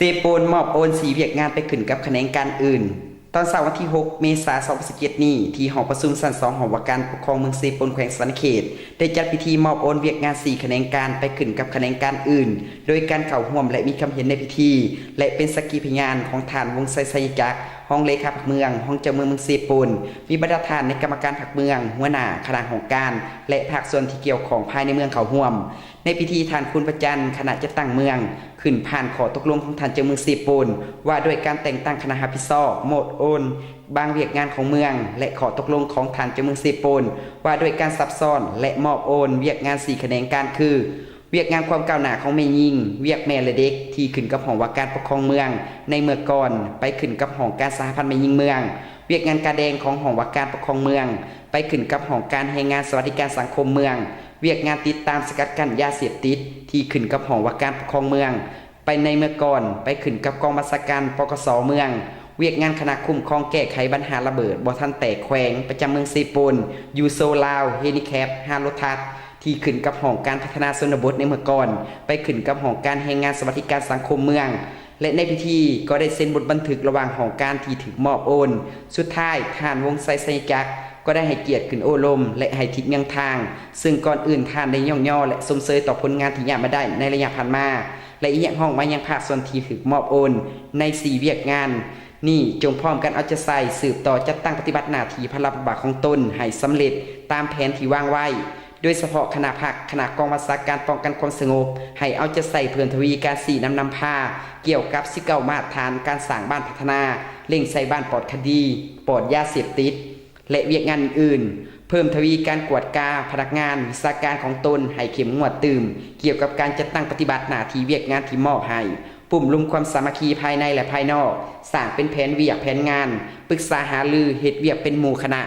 ເຊໂປນມອບໂອນສີ່ວຽກງານໄປຂຶ້ນກັບຂະແໜງການອື່ນ. ຕອນເຊົ້າວັນທີຫົກ ເມສາ ສອງພັນສິບເຈັດນີ້ ທີ່ຫ້ອງປະຊຸມຊັ້ນສອງ ຫ້ອງວ່າການປົກຄອງເມືອງເຊໂປນ ແຂວງສະຫວັນນະເຂດ ໄດ້ຈັດພິທີມອບໂອນວຽກງານສີ່ຂະແໜງການໄປຂຶ້ນກັບຂະແໜງການອື່ນ ໂດຍການເຂົ້າຮ່ວມ ແລະ ມີຄຳເຫັນໃນພິທີ ແລະ ເປັນສັກຂີພະຍານຂອງທ່ານ ວົງໄຊ ໄຊຍະຈັກ ຮອງເລຂາພັກເມືອງ, ຮອງເຈົ້າເມືອງເມືອງເຊໂປນ, ມີບັນດາທ່ານໃນກຳມະການພັກເມືອງ, ຫົວໜ້າຄະນະຫ້ອງການ ແລະ ພາກສ່ວນທີ່ກ່ຽວຂ້ອງພາຍໃນເມືອງເຂົ້າຮ່ວມ. ໃນພິທີ ທ່ານ ຄູນພະຈັນ ຄະນະຈັດຕັ້ງເມືອງ ຂຶ້ນຜ່ານຂໍ້ຕົກລົງຂອງທ່ານເຈົ້າເມືອງເຊໂປນ ວ່າດ້ວຍການແຕ່ງຕັ້ງຄະນະຮັບຜິດຊອບມອບໂອນບາງວຽກງານຂອງເມືອງ ແລະ ຂໍ້ຕົກລົງຂອງທ່ານເຈົ້າເມືອງເຊໂປນ ວ່າດ້ວຍການຊັບຊ້ອນ ແລະ ມອບໂອນວຽກງານສີ່ຂະແໜງການຄື: ວຽກງານຄວາມກ້າວໜ້າຂອງແມ່ຍິງ, ວຽກແມ່ ແລະ ເດັກ ທີ່ຂຶ້ນກັບຫ້ອງວ່າການປົກຄອງເມືອງໃນເມື່ອກ່ອນ ໄປຂຶ້ນກັບຫ້ອງການສະຫະພັນແມ່ຍິງເມືອງ, ວຽກງານກາແດງຂອງຫ້ອງວ່າການປົກຄອງເມືອງ ໄປຂຶ້ນກັບຫ້ອງການແຮງງານສະຫວັດດີການສັງຄົມເມືອງ, ວຽກງານຕິດຕາມສະກັດກັ້ນຢາເສບຕິດ ທີ່ຂຶ້ນກັບຫ້ອງວ່າການປົກຄອງເມືອງ ໄປໃນເມື່ອກ່ອນ ໄປຂຶ້ນກັບກອງບັນຊາການ ປກສ ເມືອງ, ວຽກງານຄະນະຄຸ້ມຄອງແກ້ໄຂບັນຫາລະເບີດບໍ່ທັນແຕກແຂວງ ປະຈຳເມືອງເຊໂປນ, ຢູໂຊລາວ, ເຮນິແຄັບ, ຮ້ານໂລຕັສ ທີ່ຂຶ້ນກັບຫ້ອງການພັດທະນາຊົນນະບົດໃນເມື່ອກ່ອນ ໄປຂຶ້ນກັບຫ້ອງການແຮງງານສະຫວັດດີການສັງຄົມເມືອງ ແລະ ໃນພິທີກໍໄດ້ເຊັນບົດບັນທຶກລະຫວ່າງຫ້ອງການທີ່ຖືກມອບໂອນ. ສຸດທ້າຍ ທ່ານ ວົງໄຊ ໄຊຍະຈັກ ກໍໄດ້ໃຫ້ກຽດຂຶ້ນໂອ້ລົມ ແລະ ໃຫ້ທິດເມືອງທາງ, ເຊິ່ງກ່ອນອື່ນທ່ານໄດ້ຍ້ອງຍໍ ແລະ ຊົມເຊີຍຕໍ່ຜົນງານທີ່ຍາດມາໄດ້ໃນໄລຍະຜ່ານມາ ແລະ ຮຽກຮ້ອງມາຍັງພາກສ່ວນທີ່ຖືກມອບໂອນໃນສີ່ວຽກງານນີ້ ຈົ່ງພ້ອມກັນເອົາໃຈໃສ່ສືບຕໍ່ຈັດຕັ້ງປະຕິບັດໜ້າທີ່ພາລະບົດບາດຂອງຕົນໃຫ້ສຳເລັດຕາມແຜນທີ່ວາງໄວ້. ໂດຍສະເພາະຄະນະພັກ, ຄະນະກອງບັນຊາການປ້ອງກັນຄວາມສະຫງົບ ໃຫ້ເອົາໃຈໃສ່ເພີ່ມທະວີການຊີ້ນຳນຳພາ ກ່ຽວກັບສິບເກົ້າມາດຖານການສ້າງບ້ານພັດທະນາ, ເລັ່ງໃສ່ບ້ານປອດຄະດີ, ປອດຢາເສບຕິດ ແລະ ວຽກງານອື່ນໆ, ເພີ່ມທະວີການກວດກາພະນັກງານ, ວິຊາການຂອງຕົນໃຫ້ເຂັ້ມງວດຕື່ມ ກ່ຽວກັບການຈັດຕັ້ງປະຕິບັດໜ້າທີ່ວຽກງານທີ່ມອບໃຫ້, ປຸ້ມລຸມຄວາມສາມັກຄີພາຍໃນ ແລະ ພາຍນອກ, ສ້າງເປັນແຜນວຽກແຜນງານ, ປຶກສາຫາລື, ເຮັດວຽກເປັນໝູ່ຄະນະ.